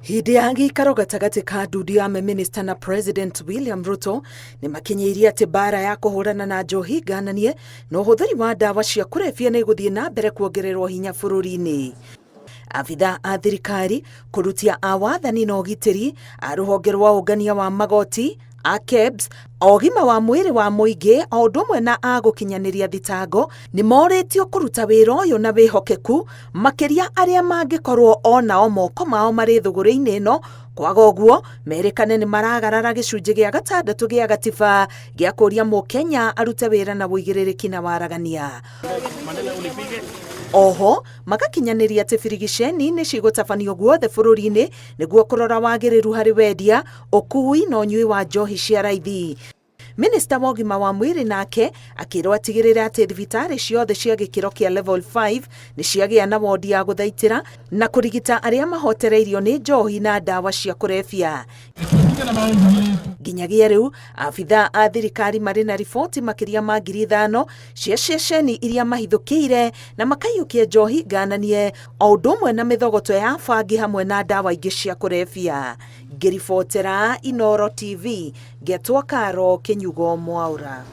Hĩndĩ ya gĩikaro gatagatĩ ka ndundu ya mamĩnĩsta na President William Ruto nĩ makinyĩirie atĩ mbaara ya kũhũrana na njohi ngananie na ũhũthĩri wa ndawa cia kũrebia nĩ ĩgũthiĩ na mbere kuongererwo hinya bũrũri-inĩ. Abithaa a thirikari kũrutia a wathani na ũgitĩri, a rũhonge rwa ũngania wa magoti, a KEBS, a ũgima wa mwĩrĩ wa mũingĩ o ũndũ ũmwe na a gũkinyanĩria thitango nĩ morĩtio kũruta wĩra ũyũ na wĩhokeku makĩria arĩa mangĩkorwo o nao moko mao marĩ thũgũrĩ-inĩ ĩno kwaga ũguo merĩkane nĩ maragarara gĩcunjĩ gĩa gatandatũ gĩa gatiba gĩa kũria mũkenya arute wĩra na ũigĩrĩrĩki na waragania. Oho magakinyanĩria atĩ birigiceni nĩ cigũtabanio guothe bũrũri-inĩ nĩguo kũrora wagĩrĩru harĩ wendia, ũkui na ũnyui wa njohi cia raithi. Minista wa ũgima wa mwĩrĩ nake akĩrwo atigĩrĩre atĩ thibitarĩ ciothe cia gĩkĩro kĩa level 5 nĩ ciagĩa na wondi ya gũthaitĩra na kũrigita arĩa mahotereirio nĩ njohi na ndawa cia kũrebia. Nginyagia rĩu abithaa a thirikari marĩ na riboti makĩria ma 5,000 cia ceceni iria mahithũkĩire na makaiyũkia njohi ngananie o ũndũ ũmwe na mĩthogoto ya bangi hamwe na ndawa ingĩ cia kũrebia. Ngĩribotera Inooro TV, ngetwo Karo Kĩnyugo Mwaũra.